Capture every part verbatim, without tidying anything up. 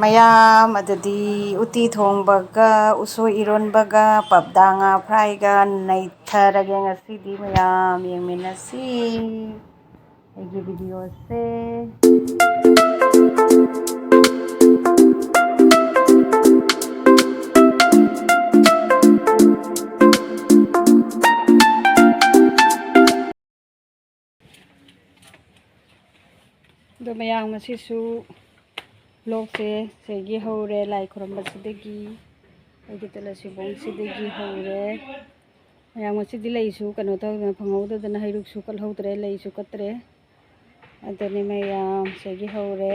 ꯃꯌꯥꯝ, ꯑꯗꯨꯗꯤ ꯎꯇꯤ ꯊꯣꯡꯕꯒ, ꯎꯁꯣꯏ ꯏꯔꯣꯟꯕꯒ, ꯄꯞꯗꯥ ꯉꯥ ꯐ꯭ꯔꯥꯏꯒ ꯅꯩꯊꯔꯒꯦ ꯉꯁꯤꯗꯤ꯫ ꯃꯌꯥꯝ ꯌꯦꯡꯃꯤꯟꯅꯁꯤ ꯑꯩꯒꯤ ꯚꯤꯗꯤꯑꯣꯁꯦ꯫ ꯑꯗꯣ ꯃꯌꯥꯝ, ꯉꯁꯤꯁꯨ ꯕ꯭ꯂꯣꯛꯁꯦ ꯁꯤꯗꯒꯤ ꯍꯧꯔꯦ, ꯂꯥꯏ ꯈꯨꯔꯨꯝꯕꯁꯤꯗꯒꯤ, ꯑꯩꯒꯤ ꯇꯨꯂꯁꯤꯕꯣꯡꯁꯤꯗꯒꯤ ꯍꯧꯔꯦ꯫ ꯃꯌꯥꯝ, ꯉꯁꯤꯗꯤ ꯂꯩꯁꯨ ꯀꯩꯅꯣ ꯇꯧꯗꯅ, ꯐꯪꯍꯧꯗꯗꯅ ꯍꯩꯔꯨꯛꯁꯨ ꯀꯠꯍꯧꯗ꯭ꯔꯦ, ꯂꯩꯁꯨ ꯀꯠꯇ꯭ꯔꯦ꯫ ꯑꯗꯨꯅꯤ ꯃꯌꯥꯝ, ꯁꯤꯗꯒꯤ ꯍꯧꯔꯦ꯫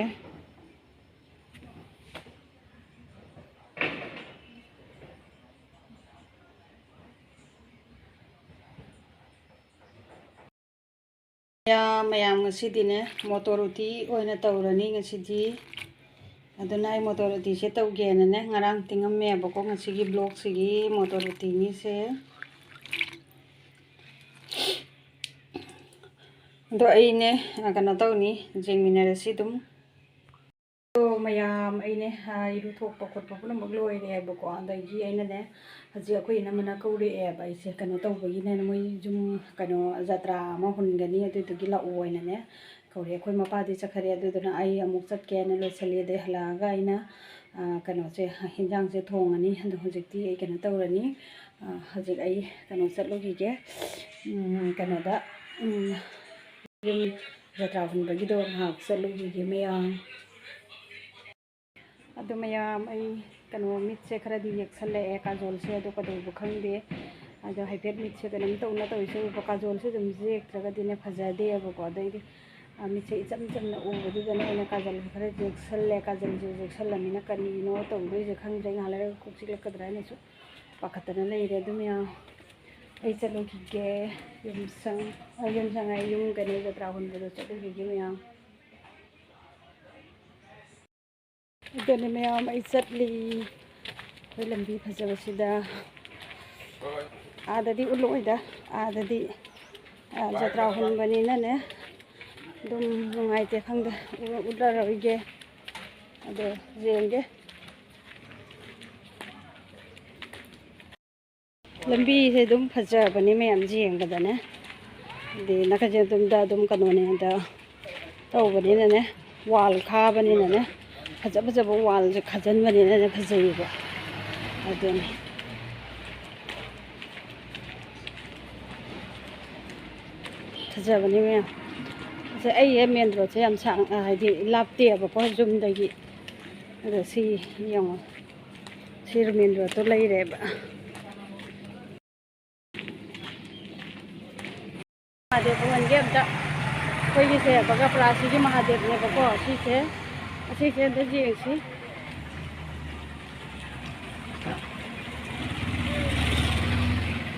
ꯃꯌꯥꯝ, ꯃꯌꯥꯝ, ꯉꯁꯤꯗꯤꯅꯦ ꯃꯣꯇꯣꯔ ꯎꯇꯤ ꯑꯣꯏꯅ ꯇꯧꯔꯅꯤ ꯉꯁꯤꯗꯤ꯫ ꯑꯗꯨꯅ ꯑꯩ ꯃꯣꯇꯣꯔ ꯎꯇꯤꯁꯦ ꯇꯧꯒꯦꯅꯅꯦ ꯉꯔꯥꯡ ꯇꯤꯡꯉꯝꯃꯦꯕꯀꯣ, ꯉꯁꯤꯒꯤ ꯕ꯭ꯂꯣꯛꯁꯤꯒꯤ ꯃꯣꯇꯣꯔ ꯎꯇꯤꯅꯤꯁꯦ꯫ ꯑꯗꯣ ꯑꯩꯅꯦ, ꯑ, ꯀꯩꯅꯣ ꯇꯧꯅꯤ, ꯌꯦꯡꯃꯤꯟꯅꯔꯁꯤ ꯑꯗꯨꯝ꯫ ꯑꯗꯣ ꯃꯌꯥꯝ, ꯑꯩꯅꯦ, ꯑ, ꯏꯔꯨ ꯊꯣꯛꯄ ꯈꯣꯠꯄ ꯄꯨꯝꯅꯃꯛ ꯂꯣꯏꯔꯦꯕꯀꯣ꯫ ꯑꯗꯒꯤ ꯑꯩꯅꯅꯦ, ꯍꯧꯖꯤꯛ ꯑꯩꯈꯣꯏ ꯏꯅꯝꯃꯅ ꯀꯧꯔꯛꯑꯦꯕ, ꯑꯩꯁꯦ ꯀꯩꯅꯣ ꯇꯧꯕꯒꯤꯅꯦ, ꯃꯣꯏ ꯌꯨꯝ ꯀꯩꯅꯣ ꯖꯇ꯭ꯔꯥ ꯑꯃ ꯍꯨꯟꯒꯅꯤ, ꯑꯗꯨꯗꯨꯒꯤ ꯂꯥꯛꯑꯣ ꯍꯥꯏꯅꯅꯦ ꯀꯧꯔꯛꯑꯦ꯫ ꯑꯩꯈꯣꯏ ꯃꯄꯥꯗꯤ ꯆꯠꯈ꯭ꯔꯦ, ꯑꯗꯨꯗꯨꯅ ꯑꯩ ꯑꯃꯨꯛ ꯆꯠꯀꯦꯅ ꯂꯣꯏꯁꯜꯂꯤ꯫ ꯑꯗꯩ ꯍꯜꯂꯛꯑꯒ ꯑꯩꯅ, ꯑ, ꯀꯩꯅꯣꯁꯦ, ꯍꯤꯟꯖꯥꯡꯁꯦ ꯊꯣꯡꯉꯅꯤ꯫ ꯑꯗꯣ ꯍꯧꯖꯤꯛꯇꯤ ꯑꯩ ꯀꯩꯅꯣ ꯇꯧꯔꯅꯤ, ꯑ, ꯍꯧꯖꯤꯛ ꯑꯩ ꯀꯩꯅꯣ ꯆꯠꯂꯨꯈꯤꯒꯦ, ꯎꯝ, ꯀꯩꯅꯣꯗ, ꯎꯝ, ꯌꯨꯝ ꯖꯇ꯭ꯔꯥ ꯍꯨꯟꯕꯒꯤꯗꯣ ꯉꯥꯏꯍꯥꯛ ꯆꯠꯂꯨꯈꯤꯒꯦ ꯃꯌꯥꯝ꯫ ꯑꯗꯨ ꯃꯌꯥꯝ, ꯑꯩ ꯀꯩꯅꯣ, ꯃꯤꯠꯁꯦ ꯈꯔꯗꯤ ꯌꯦꯛꯁꯜꯂꯛꯑꯦ ꯀꯥꯖꯣꯜꯁꯦ, ꯑꯗꯣ ꯀꯩꯗꯧꯕ ꯈꯪꯗꯦ꯫ ꯑꯗꯣ ꯍꯥꯏꯐꯦꯠ ꯃꯤꯠꯁꯦ ꯀꯩꯅꯣꯝ ꯇꯧꯅ ꯇꯧꯔꯤꯁꯦ ꯎꯕ, ꯀꯥꯖꯣꯜꯁꯦ ꯑꯗꯨꯝ ꯌꯦꯛꯇ꯭ꯔꯒꯗꯤꯅꯦ ꯐꯖꯗꯦꯕꯀꯣ꯫ ꯑꯗꯩꯗꯤ, ꯑ, ꯃꯤꯠꯁꯦ ꯏꯆꯝ ꯆꯝꯅ ꯎꯕꯗꯨꯗꯅꯦ ꯑꯩꯅ ꯀꯥꯖꯜꯁꯦ ꯈꯔ ꯌꯦꯛꯁꯜꯂꯦ꯫ ꯀꯥꯖꯜꯁꯦ ꯌꯦꯛꯁꯜꯂꯃꯤꯅ ꯀꯔꯤꯅꯣ ꯇꯧꯗꯣꯏꯁꯦ ꯈꯪꯗ꯭ꯔꯦ꯫ ꯉꯥꯏꯍꯥꯛ ꯂꯩꯔꯒ ꯀꯣꯛ ꯆꯤꯛꯂꯛꯀꯗ꯭ꯔꯥ ꯍꯥꯏꯅꯁꯨ ꯄꯥꯈꯠꯇꯅ ꯂꯩꯔꯦ꯫ ꯑꯗꯨ ꯃꯌꯥꯝ, ꯑꯩ ꯆꯠꯂꯨꯈꯤꯒꯦ꯫ ꯌꯨꯝꯁꯪ, ꯑ, ꯌꯨꯝꯁꯪ ꯍꯥꯏ, ꯌꯨꯝ ꯀꯩꯅꯣ, ꯖꯇ꯭ꯔꯥ ꯍꯨꯟꯕꯗꯣ ꯆꯠꯂꯨꯈꯤꯒꯦ ꯃꯌꯥꯝ꯫ ꯑꯗꯨꯅꯤ ꯃꯌꯥꯝ, ꯑꯩ ꯆꯠꯂꯤ꯫ ꯑꯩꯈꯣꯏ ꯂꯝꯕꯤ ꯐꯖꯕꯁꯤꯗ꯫ ꯑꯥꯗꯗꯤ ꯎꯠꯂꯛꯑꯣꯏꯗ꯫ ꯑꯥꯗꯗꯤ, ꯑ, ꯖꯇ꯭ꯔꯥ ꯍꯨꯟꯕꯅꯤꯅꯅꯦ ꯑꯗꯨꯝ ꯅꯨꯡꯉꯥꯏꯇꯦ, ꯈꯪꯗꯦ, ꯎ-, ꯎꯠꯂꯔꯣꯏꯒꯦ꯫ ꯑꯗꯣ ꯌꯦꯡꯒꯦ꯫ ꯂꯝꯕꯤꯁꯦ ꯑꯗꯨꯝ ꯐꯖꯕꯅꯤ ꯃꯌꯥꯝ ꯌꯦꯡꯕꯗꯅꯦ꯫ ꯑꯗꯩ ꯅꯥꯀꯟꯁꯦ ꯑꯗꯨꯝꯗ ꯑꯗꯨꯝ ꯀꯩꯅꯣꯅꯦ, ꯑꯗ ꯇꯧꯕꯅꯤꯅꯅꯦ, ꯋꯥꯜ ꯈꯥꯕꯅꯤꯅꯅꯦ, ꯐꯖ ꯐꯖꯕ ꯋꯥꯜꯁꯦ ꯈꯥꯖꯤꯟꯕꯅꯤꯅꯅꯦ ꯐꯖꯩꯌꯦꯕ꯫ ꯑꯗꯨꯅꯤ꯫ ꯐꯖꯕꯅꯤ ꯃꯌꯥꯝ꯫ ꯑꯁꯦ ꯑꯩ ꯍꯦꯛ ꯃꯦꯟ ꯔꯣꯗꯁꯦ ꯌꯥꯝ ꯁꯥꯡ-, ꯍꯥꯏꯗꯤ ꯂꯥꯞꯇꯦꯕꯀꯣ ꯌꯨꯝꯗꯒꯤ꯫ ꯑꯗꯣ ꯁꯤ ꯌꯦꯡꯉꯣ꯫ ꯁꯤ ꯃꯦꯟ ꯔꯣꯗꯇꯣ ꯂꯩꯔꯦꯕ꯫ ꯃꯍꯥꯗꯦꯕ ꯎꯍꯟꯒꯦ ꯑꯝꯇ꯫ ꯑꯩꯈꯣꯏꯒꯤꯁꯦ ꯕꯒꯥꯄꯨꯔꯥꯁꯤꯒꯤ ꯃꯍꯥꯗꯦꯕꯅꯦꯕꯀꯣ ꯁꯤꯁꯦ꯫ ꯑꯁꯤꯁꯦ ꯑꯝꯇ ꯌꯦꯡꯁꯤ꯫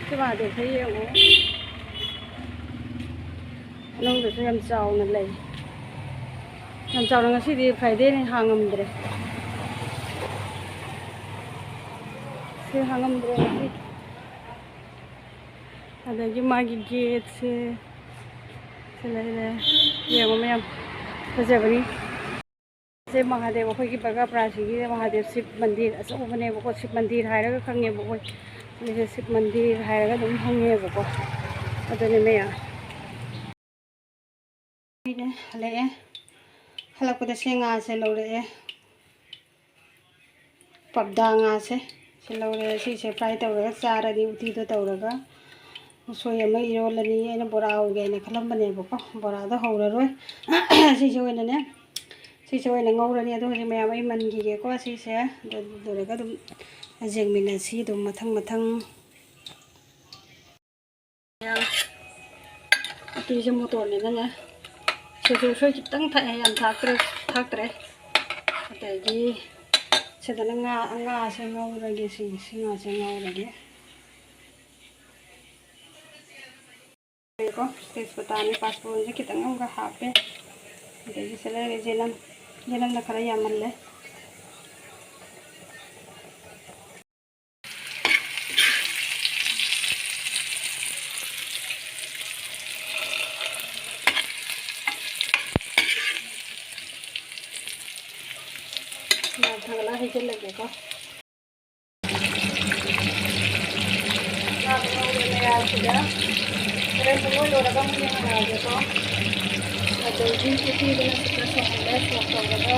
ꯁꯤ ꯃꯍꯥꯗꯦꯕꯁꯦ ꯌꯦꯡꯉꯣ꯫ ꯃꯅꯨꯡꯗꯁꯨ ꯌꯥꯝ ꯆꯥꯎꯅ ꯂꯩ꯫ ꯌꯥꯝ ꯆꯥꯎꯅ, ꯉꯁꯤꯗꯤ ꯐ꯭ꯔꯥꯏꯗꯦꯅꯤ, ꯍꯥꯡꯉꯝꯗ꯭ꯔꯦ꯫ ꯁꯤ ꯍꯥꯡꯉꯝꯗ꯭ꯔꯦ ꯉꯁꯤ꯫ ꯑꯗꯒꯤ ꯃꯥꯒꯤ ꯒꯦꯠꯁꯦ ꯁꯤ ꯂꯩꯔꯦ꯫ ꯌꯦꯡꯉꯣ ꯃꯌꯥꯝ, ꯐꯖꯕꯅꯤ꯫ ꯁꯦ ꯃꯍꯥꯗꯦꯕ, ꯑꯩꯈꯣꯏꯒꯤ ꯕꯔꯒꯥꯄꯨꯔꯥꯁꯤꯒꯤ ꯃꯍꯥꯗꯦꯕ ꯁꯤꯕ ꯃꯟꯗꯤꯔ ꯑꯆꯧꯕꯅꯦꯕꯀꯣ꯫ ꯁꯤꯕ ꯃꯟꯗꯤꯔ ꯍꯥꯏꯔꯒ ꯈꯪꯉꯦꯕ ꯑꯩꯈꯣꯏ꯫ ꯁꯤꯁꯦ ꯁꯤꯕ ꯃꯟꯗꯤꯔ ꯍꯥꯏꯔꯒ ꯑꯗꯨꯝ ꯈꯪꯉꯦꯕꯀꯣ꯫ ꯑꯗꯨꯅꯦ ꯃꯌꯥꯝ꯫ ꯑꯩꯅ ꯍꯜꯂꯛꯑꯦ꯫ ꯍꯜꯂꯛꯄꯗ ꯁꯤ ꯉꯥꯁꯦ ꯂꯧꯔꯛꯑꯦ꯫ ꯄꯞꯗꯥ ꯉꯥꯁꯦ ꯁꯤ ꯂꯧꯔꯦ꯫ ꯁꯤꯁꯦ ꯐ꯭ꯔꯥꯏ ꯇꯧꯔꯒ ꯆꯥꯔꯅꯤ ꯎꯇꯤꯗꯣ ꯇꯧꯔꯒ꯫ ꯎꯁꯣꯏ ꯑꯃ ꯏꯔꯣꯜꯂꯅꯤ꯫ ꯑꯩꯅ ꯕꯣꯔꯥ ꯍꯧꯒꯦꯅ ꯈꯜꯂꯝꯕꯅꯦꯕꯀꯣ꯫ ꯕꯣꯔꯥꯗꯣ ꯍꯧꯔꯔꯣꯏ꯫ ꯁꯤꯁꯦ ꯑꯣꯏꯅꯅꯦ, ꯁꯤꯁꯦ ꯑꯣꯏꯅ ꯉꯧꯔꯅꯤ꯫ ꯑꯗꯣ ꯍꯧꯖꯤꯛ ꯃꯌꯥꯝ ꯑꯩ ꯃꯟꯈꯤꯒꯦꯀꯣ꯫ ꯁꯤꯁꯦ ꯑꯗꯨ ꯂꯣꯏꯔꯒ ꯑꯗꯨꯝ ꯌꯦꯡꯃꯤꯟꯅꯁꯤ ꯑꯗꯨꯝ ꯃꯊꯪ ꯃꯊꯪ꯫ ꯎꯇꯤꯁꯦ ꯃꯣꯇꯣꯔꯅꯤꯅꯅꯦ, ꯁꯤꯁꯨ ꯎꯁꯣꯏ ꯈꯤꯇꯪ ꯊꯥꯛꯑꯦ, ꯌꯥꯝ ꯊꯥꯛꯇ꯭ꯔꯦ, ꯊꯥꯛꯇ꯭ꯔꯦ꯫ ꯑꯗꯒꯤ ꯁꯤꯗꯅ ꯉꯥ, ꯉꯥꯁꯦ ꯉꯧꯔꯒꯦ, ꯁꯤ, ꯁꯤ ꯉꯥꯁꯦ ꯉꯧꯔꯒꯦ꯫ ꯀꯣ, ꯇꯦꯖꯄꯇꯥꯅꯦ, ꯄꯥꯁꯄꯣꯔꯟꯁꯦ ꯈꯤꯇꯪ ꯑꯃꯒ ꯍꯥꯞꯄꯦ꯫ ꯑꯗꯒꯤ ꯁꯤ ꯂꯩꯔꯦ ꯌꯦꯅꯝ, ꯌꯦꯅꯝꯅ ꯈꯔ ꯌꯥꯝꯃꯜꯂꯦ꯫ ꯉꯥ ꯊꯥꯒꯠꯂꯒ ꯍꯩꯖꯤꯜꯂꯒꯦꯀꯣ꯫ ꯉꯥꯗꯣ ꯉꯧꯔꯦ ꯃꯌꯥꯝꯁꯤꯗ꯫ ꯍꯣꯔꯦꯟ ꯄꯨꯡꯂꯣꯏ ꯂꯣꯏꯔꯒ ꯑꯃꯨꯛ ꯌꯦꯡꯍꯜꯂꯛꯑꯒꯦꯀꯣ꯫ ꯑꯗꯒꯤ ꯎꯇꯤꯗꯨꯅ ꯁꯤꯗ ꯁꯣꯛꯍꯜꯂꯦ, ꯁꯣꯛ ꯇꯧꯔꯒ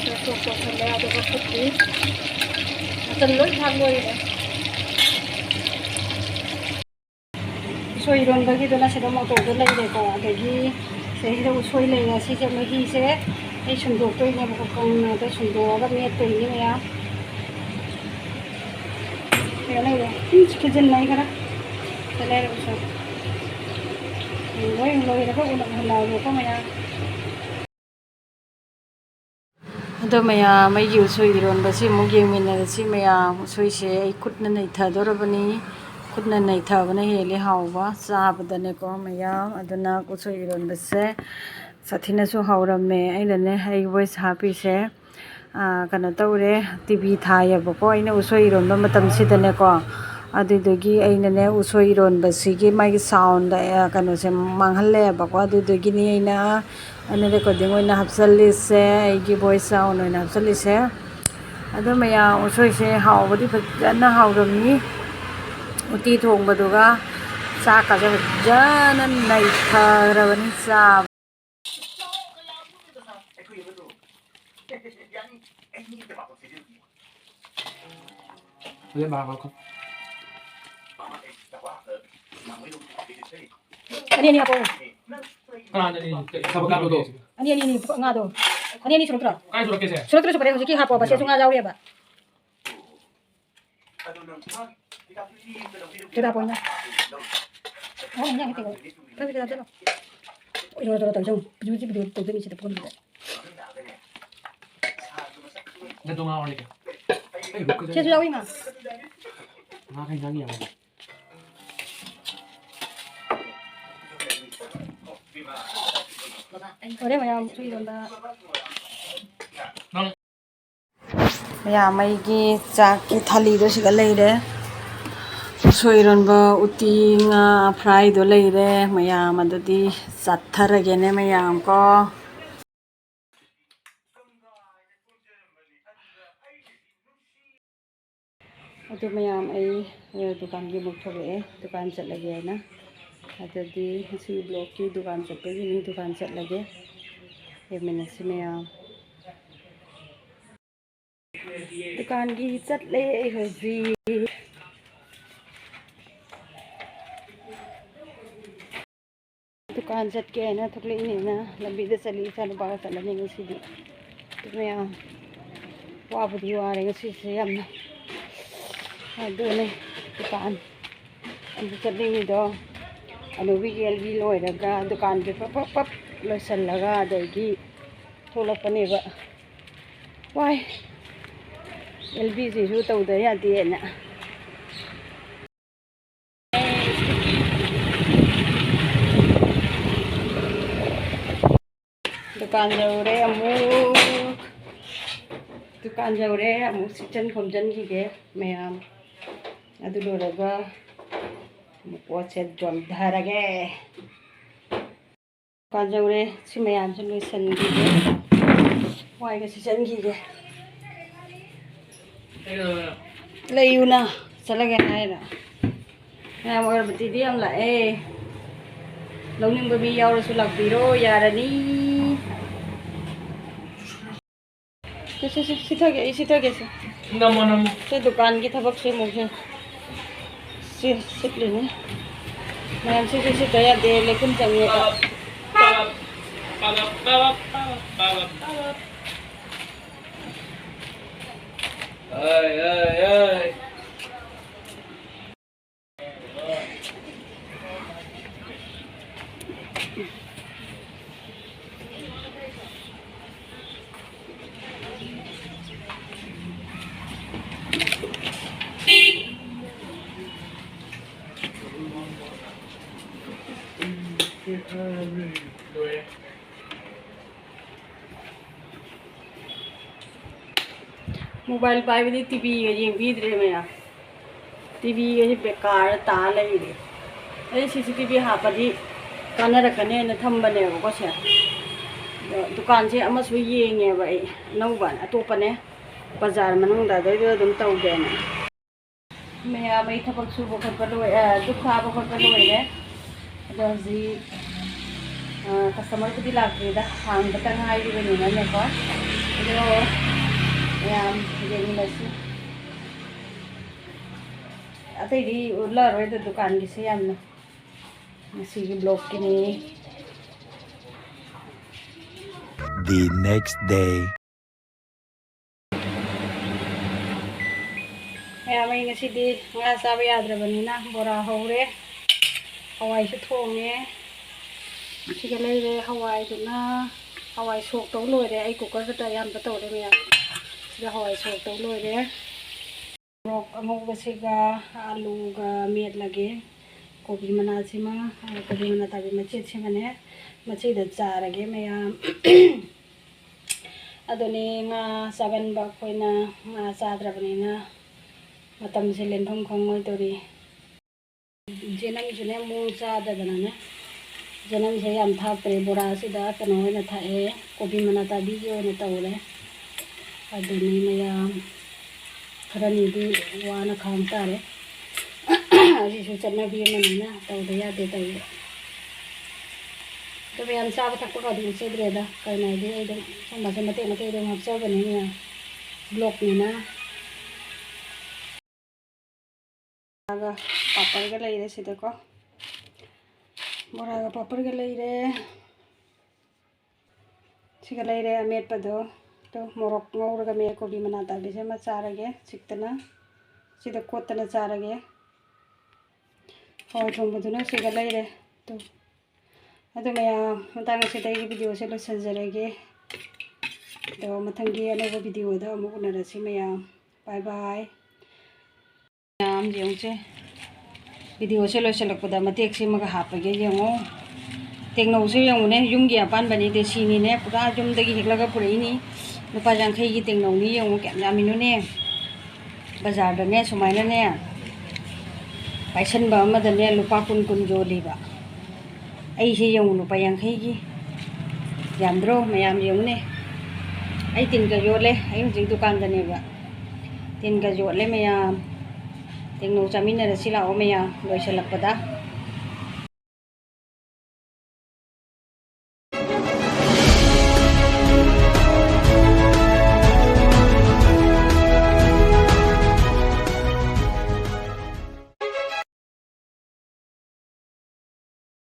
ꯁꯤꯗ ꯁꯣꯛ ꯇꯧꯁꯜꯂꯦ꯫ ꯑꯗꯨꯒ ꯐꯨꯠꯂꯤ꯫ ꯃꯆꯜ ꯂꯣꯏ ꯊꯥꯛ ꯂꯣꯏꯔꯦ꯫ ꯎꯁꯣꯏ ꯏꯔꯣꯟꯕꯒꯤꯗꯨꯅ ꯁꯤꯗ ꯃꯣꯇꯣꯔꯗꯣ ꯂꯩꯔꯦꯀꯣ, ꯑꯗꯒꯤ ꯁꯤꯗꯩꯁꯤꯗ ꯎꯁꯣꯏ ꯂꯩꯔꯦ꯫ ꯁꯤꯁꯦ ꯃꯍꯤꯁꯦ ꯑꯩ ꯁꯨꯝꯗꯣꯛꯇꯣꯏꯅꯦꯕꯀꯣ, ꯀꯪꯅ ꯁꯨꯝꯗꯣꯛꯑꯒ ꯃꯦꯠꯇꯣꯏꯅꯦ ꯃꯌꯥꯝ꯫ ꯁꯤꯗ ꯂꯩꯔꯦ꯫ ꯎꯝ, ꯈꯤꯖꯤꯟꯅꯩ ꯈꯔ꯫ ꯁꯤꯗ ꯂꯩꯔꯦ ꯎꯁꯣꯏ꯫ ꯂꯣꯏ ꯂꯣꯏꯔꯒ ꯎꯅ ꯎꯍꯜꯂꯛꯑꯒꯦꯀꯣ ꯃꯌꯥꯝ꯫ ꯑꯗꯣ ꯃꯌꯥꯝ, ꯑꯩꯒꯤ ꯎꯁꯣꯏ ꯏꯔꯣꯟꯕꯁꯤ ꯑꯃꯨꯛ ꯌꯦꯡꯃꯤꯟꯅꯔꯁꯤ ꯃꯌꯥꯝ꯫ ꯎꯁꯣꯏꯁꯦ ꯑꯩ ꯈꯨꯠꯅ ꯅꯩꯊꯗꯣꯔꯕꯅꯤ꯫ ꯈꯨꯠꯅ ꯅꯩꯊꯕꯅ ꯍꯦꯜꯂꯤ ꯍꯥꯎꯕ ꯆꯥꯕꯗꯅꯦꯀꯣ ꯃꯌꯥꯝ꯫ ꯑꯗꯨꯅ ꯎꯁꯣꯏ ꯏꯔꯣꯟꯕꯁꯦ ꯁꯥꯊꯤꯅꯁꯨ ꯍꯥꯎꯔꯝꯃꯦ꯫ ꯑꯩꯅꯅꯦ ꯑꯩ ꯚꯣꯏꯁ ꯍꯥꯞꯄꯤꯁꯦ, ꯑꯥ, ꯀꯩꯅꯣ ꯇꯧꯔꯦ, ꯇꯤ ꯚꯤ ꯊꯥꯏꯌꯦꯕꯀꯣ ꯑꯩꯅ ꯎꯁꯣꯏ ꯏꯔꯣꯟꯕ ꯃꯇꯝꯁꯤꯗꯅꯦꯀꯣ꯫ ꯑꯗꯨꯗꯨꯒꯤ ꯑꯩꯅꯅꯦ ꯎꯁꯣꯏ ꯏꯔꯣꯟꯕꯁꯤꯒꯤ ꯃꯥꯒꯤ ꯁꯥꯎꯟꯗ, ꯑꯥ, ꯀꯩꯅꯣꯁꯦ ꯃꯥꯡꯍꯜꯂꯦꯕꯀꯣ꯫ ꯑꯗꯨꯗꯨꯒꯤꯅꯤ ꯑꯩꯅ ꯑꯩꯅ ꯔꯦꯀꯣꯔꯗꯤꯡ ꯑꯣꯏꯅ ꯍꯥꯞꯆꯜꯂꯤꯁꯦ, ꯑꯩꯒꯤ ꯚꯣꯏꯁ ꯁꯥꯎꯟ ꯑꯣꯏꯅ ꯍꯥꯞꯆꯜꯂꯤꯁꯦ꯫ ꯑꯗꯣ ꯃꯌꯥꯝ, ꯎꯁꯣꯏꯁꯦ ꯍꯥꯎꯕꯗꯤ ꯐꯖꯅ ꯍꯥꯎꯔꯝꯃꯤ꯫ ꯎꯇꯤ ꯊꯣꯡꯕꯗꯨꯒ ꯆꯥꯛꯀꯁꯦ ꯐꯖꯅ ꯅꯩꯊꯔꯕꯅꯤ ꯆꯥꯕ꯫ ꯑꯅꯤ ꯑꯅꯤ ꯍꯥꯞꯄꯣ꯫ ꯀꯅꯥꯅ ꯑꯅꯤ? ꯊꯕꯛ ꯀꯥꯟꯕꯗꯣ꯫ ꯑꯅꯤ ꯑꯅꯤ ꯑꯅꯤ ꯉꯥꯗꯣ꯫ ꯑꯅꯤ ꯑꯅꯤ ꯁꯨꯔꯛꯇ꯭ꯔꯣ? ꯀꯥꯏ ꯁꯨꯔꯛꯀꯦꯁꯦ? ꯁꯨꯔꯛꯇ꯭ꯔꯦ, ꯁꯨꯔꯛꯇ꯭ꯔꯦ꯫ ꯍꯧꯖꯤꯛꯀꯤ ꯍꯥꯞꯄꯣꯕ꯫ ꯁꯤꯗꯁꯨ ꯉꯥ ꯌꯥꯎꯔꯤꯑꯕ꯫ ꯆꯨꯔꯥꯄꯣꯟꯅ꯫ ꯑꯣ, ꯏꯟꯖꯥꯡ ꯍꯦꯛꯇ ꯈꯔ ꯈꯔ ꯇꯧꯁꯦ꯫ ꯚꯤꯗꯤꯑꯣꯁꯦ ꯚꯤꯗꯤꯑꯣ ꯇꯧꯗꯣꯏꯅꯤ ꯁꯤꯗ ꯐꯣꯟꯁꯤꯗ꯫ ꯅꯠꯇꯣ ꯉꯥ ꯑꯣꯜꯂꯒꯦ꯫ ꯁꯤꯁꯨ ꯌꯥꯎꯏ ꯉꯥ꯫ ꯉꯥ ꯈꯩ ꯉꯥꯒꯤ ꯌꯥꯎꯏ꯫ ꯍꯣꯔꯦꯟ ꯃꯌꯥꯝ ꯁꯨ ꯏꯔꯣꯟꯕ꯫ ꯃꯌꯥꯝ ꯑꯩꯒꯤ ꯆꯥꯛꯀꯤ ꯊꯥꯂꯤꯗꯣ ꯁꯤꯗ ꯂꯩꯔꯦ꯫ ꯎꯁꯣꯏ ꯏꯔꯣꯟꯕ, ꯎꯇꯤ, ꯉꯥ ꯐ꯭ꯔꯥꯏꯗꯣ ꯂꯩꯔꯦ꯫ ꯃꯌꯥꯝ ꯑꯗꯨꯗꯤ ꯆꯥꯊꯔꯒꯦꯅꯦ ꯃꯌꯥꯝ ꯀꯣ꯫ ꯑꯗꯨ ꯃꯌꯥꯝ, ꯑꯩ, ꯑ, ꯗꯨꯀꯥꯟꯒꯤ ꯑꯃꯨꯛ ꯊꯣꯛꯂꯛꯑꯦ, ꯗꯨꯀꯥꯟ ꯆꯠꯂꯒꯦ ꯍꯥꯏꯅ꯫ ꯑꯗꯨꯗꯤ ꯉꯁꯤ vlogꯀꯤ ꯗꯨꯀꯥꯟ ꯆꯠꯄꯒꯤꯅꯤ, ꯗꯨꯀꯥꯟ ꯆꯠꯂꯒꯦ꯫ ꯌꯦꯡꯃꯤꯟꯅꯁꯤ ꯃꯌꯥꯝ꯫ ꯗꯨꯀꯥꯟꯒꯤ ꯆꯠꯂꯦ ꯑꯩ ꯍꯧꯖꯤꯛ꯫ ꯗꯨꯀꯥꯟ ꯆꯠꯀꯦꯅ ꯊꯣꯛꯂꯛꯏꯅꯦꯅ ꯂꯝꯕꯤꯗ ꯆꯠꯂꯤ꯫ ꯏꯆꯥꯅꯨꯄꯥꯒ ꯆꯠꯂꯅꯤ ꯉꯁꯤꯗꯤ꯫ ꯑꯗꯨ ꯃꯌꯥꯝ, ꯋꯥꯕꯨꯗꯤ ꯋꯥꯔꯦ ꯉꯁꯤꯁꯦ ꯌꯥꯝꯅ꯫ ꯑꯗꯨꯅꯦ ꯗꯨꯀꯥꯟ ꯑꯗꯨ ꯆꯠꯅꯤꯡꯉꯤꯗꯣ꯫ ꯑꯅꯨꯕꯤꯒꯤ ꯑꯦꯜ ꯕꯤ ꯂꯣꯏꯔꯒ ꯗꯨꯀꯥꯟꯁꯦ ꯄꯞ ꯄꯞ ꯄꯞ ꯂꯣꯏꯁꯤꯜꯂꯒ ꯑꯗꯒꯤ ꯊꯣꯛꯂꯛꯄꯅꯦꯕ꯫ ꯋꯥꯏ꯫ ꯑꯦꯜ ꯕꯤꯁꯤꯁꯨ ꯇꯧꯗ ꯌꯥꯗꯦꯅ꯫ ꯗꯨꯀꯥꯟ ꯌꯧꯔꯦ ꯑꯃꯨꯛ꯫ ꯗꯨꯀꯥꯟ ꯌꯧꯔꯦ ꯑꯃꯨꯛ꯫ ꯁꯤꯠꯆꯟ ꯈꯣꯝꯖꯟꯈꯤꯒꯦ ꯃꯌꯥꯝ꯫ ꯑꯗꯨ ꯂꯣꯏꯔꯒ ꯑꯃꯨꯛ ꯄꯣꯠꯁꯦ ꯌꯣꯟꯊꯔꯒꯦ꯫ ꯗꯨꯀꯥꯟ ꯌꯧꯔꯦ꯫ ꯁꯤ ꯃꯌꯥꯝꯁꯦ ꯂꯣꯏꯁꯟꯈꯤꯒꯦ꯫ ꯋꯥꯏꯒ ꯁꯤꯠꯆꯟꯈꯤꯒꯦ꯫ ꯂꯩꯌꯨꯅ꯫ ꯆꯠꯂꯒꯦ ꯍꯥꯏꯔ꯫ ꯃꯌꯥꯝ ꯑꯒꯔꯕꯇꯤꯗꯤ ꯌꯥꯝ ꯂꯥꯛꯑꯦ꯫ ꯂꯧꯅꯤꯡꯕ ꯃꯤ ꯌꯥꯎꯔꯁꯨ ꯂꯥꯛꯄꯤꯔꯣ, ꯌꯥꯔꯅꯤ꯫ ꯁꯦ, ꯁꯦ, ꯁꯦ, ꯁꯤꯊꯒꯦ, ꯑꯩ ꯁꯤꯊꯒꯦꯁꯦ꯫ ꯅꯝꯃꯣ, ꯅꯝꯃꯣ꯫ ꯁꯤ ꯗꯨꯀꯥꯟꯒꯤ ꯊꯕꯛꯁꯦ ꯑꯃꯨꯛꯁꯦ꯫ ꯁꯤ ꯁꯤꯠꯂꯤꯅꯦ꯫ ꯃꯌꯥꯝ ꯁꯤꯁꯨ ꯁꯤꯠꯇ ꯌꯥꯗꯦ, ꯂꯩꯈꯨꯝ ꯆꯪꯉꯦꯕ꯫ ꯄꯥꯂꯞ, ꯄꯥꯂꯞ, ꯄꯥꯂꯞ꯫ ꯑꯥꯏ, ꯑꯥꯏ, ꯑꯥꯏ꯫ ꯃꯣꯕꯥꯏꯜ ꯄꯥꯏꯕꯗꯤ ꯇꯤꯚꯤꯒ ꯌꯦꯡꯕꯤꯗ꯭ꯔꯦ ꯃꯌꯥꯝ꯫ ꯇꯤꯚꯤꯒꯁꯦ ꯕꯦꯀꯥꯔ ꯇꯥ ꯂꯩꯔꯦ꯫ ꯑꯩ ꯁꯤ ꯁꯤ ꯇꯤ ꯚꯤ ꯍꯥꯞꯄꯗꯤ ꯀꯥꯟꯅꯔꯛꯀꯅꯦꯅ ꯊꯝꯕꯅꯦꯕꯀꯣ ꯁꯦ꯫ ꯑꯗꯣ ꯗꯨꯀꯥꯟꯁꯦ ꯑꯃꯁꯨ ꯌꯦꯡꯉꯦꯕ ꯑꯩ, ꯑꯅꯧꯕ, ꯑꯇꯣꯞꯄꯅꯦ꯫ ꯕꯖꯥꯔ ꯃꯅꯨꯡꯗ ꯑꯗꯩꯗꯨꯗ ꯑꯗꯨꯝ ꯇꯧꯒꯦꯅ꯫ ꯃꯌꯥꯝ ꯑꯩ ꯊꯕꯛ ꯁꯨꯕ ꯈꯣꯠꯄ ꯂꯣꯏ-, ꯑ, ꯙꯨꯞ ꯊꯥꯕ ꯈꯣꯠꯄ ꯂꯣꯏꯔꯦ꯫ ꯑꯗꯣ ꯍꯧꯖꯤꯛ, ꯑ, customerꯕꯨꯗꯤ ꯂꯥꯛꯇ꯭ꯔꯤꯗ, ꯍꯥꯡꯕꯇ ꯉꯥꯏꯔꯤꯕꯅꯤꯅꯅꯦꯀꯣ꯫ ꯑꯗꯣ ꯃꯌꯥꯝ ꯌꯦꯡꯃꯤꯟꯅꯁꯤ꯫ ꯑꯇꯩꯗꯤ ꯎꯠꯂꯔꯣꯏꯗ ꯗꯨꯀꯥꯟꯒꯤꯁꯦ ꯌꯥꯝꯅ꯫ ꯉꯁꯤꯒꯤ vlogꯀꯤꯅꯤ꯫ The next day. ꯃꯌꯥꯝ, ꯑꯩ ꯉꯁꯤꯗꯤ ꯉꯥ ꯆꯥꯕ ꯌꯥꯗ꯭ꯔꯕꯅꯤꯅ ꯕꯣꯔꯥ ꯍꯧꯔꯦ, ꯍꯋꯥꯏꯁꯨ ꯊꯣꯡꯉꯦ꯫ ꯁꯤꯒ ꯂꯩꯔꯦ ꯍꯋꯥꯏꯗꯨꯅ, ꯍꯋꯥꯏ ꯁꯣꯛ ꯇꯧ ꯂꯣꯏꯔꯦ꯫ ꯑꯩ cooker ꯈꯛꯇ ꯑꯌꯥꯝꯕ ꯇꯧꯔꯦ ꯃꯌꯥꯝ꯫ ꯁꯤꯒ ꯍꯋꯥꯏ ꯁꯣꯛ ꯇꯧ ꯂꯣꯏꯔꯦ꯫ ꯃꯣꯔꯣꯛ ꯑꯉꯧꯕꯁꯤꯒ ꯑꯂꯨꯒ ꯃꯦꯠꯂꯒꯦ꯫ ꯀꯣꯕꯤ ꯃꯅꯥꯁꯤꯃ, ꯀꯣꯕꯤ ꯃꯅꯥ ꯇꯥꯕꯤ ꯃꯆꯦꯠꯁꯤꯃꯅꯦ, ꯃꯆꯤꯗ ꯆꯥꯔꯒꯦ ꯃꯌꯥꯝ꯫ ꯑꯗꯨꯅꯤ, ꯉꯥ ꯆꯥꯒꯟꯕ ꯑꯩꯈꯣꯏꯅ ꯉꯥ ꯆꯥꯗ꯭ꯔꯕꯅꯤꯅ ꯃꯇꯝꯁꯦ ꯂꯦꯟꯐꯝ ꯈꯪꯉꯣꯏꯗꯧꯔꯤ꯫ ꯆꯦꯅꯝꯁꯨꯅꯦ ꯃꯑꯣꯡ ꯆꯥꯗꯗꯅꯅꯦ, ꯆꯦꯅꯝꯁꯦ ꯌꯥꯝ ꯊꯥꯛꯇ꯭ꯔꯦ꯫ ꯕꯣꯔꯥꯁꯤꯗ ꯀꯩꯅꯣ ꯑꯣꯏꯅ ꯊꯥꯛꯑꯦ, ꯀꯣꯕꯤ ꯃꯅꯥ ꯇꯥꯕꯤꯒꯤ ꯑꯣꯏꯅ ꯇꯧꯔꯦ꯫ ꯑꯗꯨꯅꯤ ꯃꯌꯥꯝ, ꯈꯔꯅꯤꯗꯤ ꯋꯥꯅ ꯈꯥꯡ ꯇꯥꯔꯦ꯫ ꯑꯁꯤꯁꯨ ꯆꯠꯅꯕꯤ ꯑꯃꯅꯤꯅ ꯇꯧꯗ ꯌꯥꯗꯦ ꯇꯧꯕ꯫ ꯑꯗꯨ ꯃꯌꯥꯝ ꯆꯥꯕ ꯊꯛꯄꯒꯗꯤ ꯎꯠꯆꯗ꯭ꯔꯦꯗ, ꯀꯩꯅꯣ ꯍꯥꯏꯗꯤ ꯑꯩ ꯑꯗꯨꯝ ꯁꯨꯝꯕꯁꯦ ꯃꯇꯦꯛ ꯃꯇꯦꯛ ꯑꯗꯨꯝ ꯍꯥꯞꯆꯕꯅꯤ ꯃꯌꯥꯝ, vlogꯅꯤꯅ꯫ ꯕꯣꯔꯥꯒ ꯄꯥꯄꯔꯒ ꯂꯩꯔꯦ ꯁꯤꯗꯀꯣ꯫ ꯕꯣꯔꯥꯒ ꯄꯥꯄꯔꯒ ꯂꯩꯔꯦ꯫ ꯁꯤꯒ ꯂꯩꯔꯦ ꯑꯃꯦꯠꯄꯗꯣ꯫ ꯇꯣ, ꯃꯣꯔꯣꯛ ꯉꯧꯔꯒ ꯃꯦꯠ ꯀꯣꯕꯤ ꯃꯅꯥ ꯇꯥꯕꯤꯁꯦ ꯑꯃ ꯆꯥꯔꯒꯦ꯫ ꯆꯤꯛꯇꯅ ꯁꯤꯗ ꯀꯣꯠꯇꯅ ꯆꯥꯔꯒꯦ꯫ ꯍꯋꯥꯏ ꯊꯣꯡꯕꯗꯨꯅ ꯁꯤꯒ ꯂꯩꯔꯦ꯫ ꯇꯣ꯫ ꯑꯗꯨ ꯃꯌꯥꯝ, ꯃꯇꯥꯡ ꯑꯁꯤꯗ ꯑꯩꯒꯤ videoꯁꯦ ꯂꯣꯏꯁꯤꯟꯖꯔꯒꯦ꯫ ꯑꯗꯣ ꯃꯊꯪꯒꯤ ꯑꯅꯧꯕ videoꯗ ꯑꯃꯨꯛ ꯎꯅꯔꯁꯤ ꯃꯌꯥꯝ꯫ Bye bye꯫ ꯃꯌꯥꯝ ꯌꯦꯡꯉꯨꯁꯦ, videoꯁꯦ ꯂꯣꯏꯁꯤꯜꯂꯛꯄꯗ ꯃꯇꯦꯛ ꯁꯦꯝꯃꯒ ꯍꯥꯞꯄꯒꯦ꯫ ꯌꯦꯡꯉꯣ, ꯇꯦꯡꯅꯧꯁꯦ ꯌꯦꯡꯉꯨꯅꯦ, ꯌꯨꯝꯒꯤ ꯑꯄꯥꯟꯕꯅꯤ, ꯗꯦꯁꯤꯅꯤꯅꯦ, ꯄꯨꯔꯥ ꯌꯨꯝꯗꯒꯤ ꯍꯦꯛꯂꯒ ꯄꯨꯔꯛꯏꯅꯤ꯫ ꯂꯨꯄꯥ ꯌꯥꯡꯈꯩꯒꯤ ꯇꯦꯡꯅꯧꯅꯤ, ꯌꯦꯡꯉꯨ ꯀꯌꯥꯝ ꯌꯥꯝꯃꯤꯅꯣꯅꯦ꯫ ꯕꯖꯥꯔꯗꯅꯦ ꯁꯨꯃꯥꯏꯅꯅꯦ ꯄꯥꯏꯁꯟꯕ ꯑꯃꯗꯅꯦ ꯂꯨꯄꯥ ꯀꯨꯟ ꯀꯨꯟ ꯌꯣꯜꯂꯤꯕ꯫ ꯑꯩꯁꯦ ꯌꯦꯡꯉꯨ, ꯂꯨꯄꯥ ꯌꯥꯡꯈꯩꯒꯤ꯫ ꯌꯥꯝꯗ꯭ꯔꯣ? ꯃꯌꯥꯝ ꯌꯦꯡꯉꯨꯅꯦ꯫ ꯑꯩ ꯇꯤꯟꯒ ꯌꯣꯠꯂꯦ꯫ ꯑꯩ ꯍꯧꯖꯤꯛ ꯗꯨꯀꯥꯟꯗꯅꯦꯕ꯫ ꯇꯤꯟꯒ ꯌꯣꯠꯂꯦ ꯃꯌꯥꯝ꯫ ꯇꯦꯡꯅꯧ ꯆꯥꯃꯤꯟꯅꯔꯁꯤ ꯂꯥꯛꯑꯣ ꯃꯌꯥꯝ ꯂꯣꯏꯁꯤꯜꯂꯛꯄꯗ꯫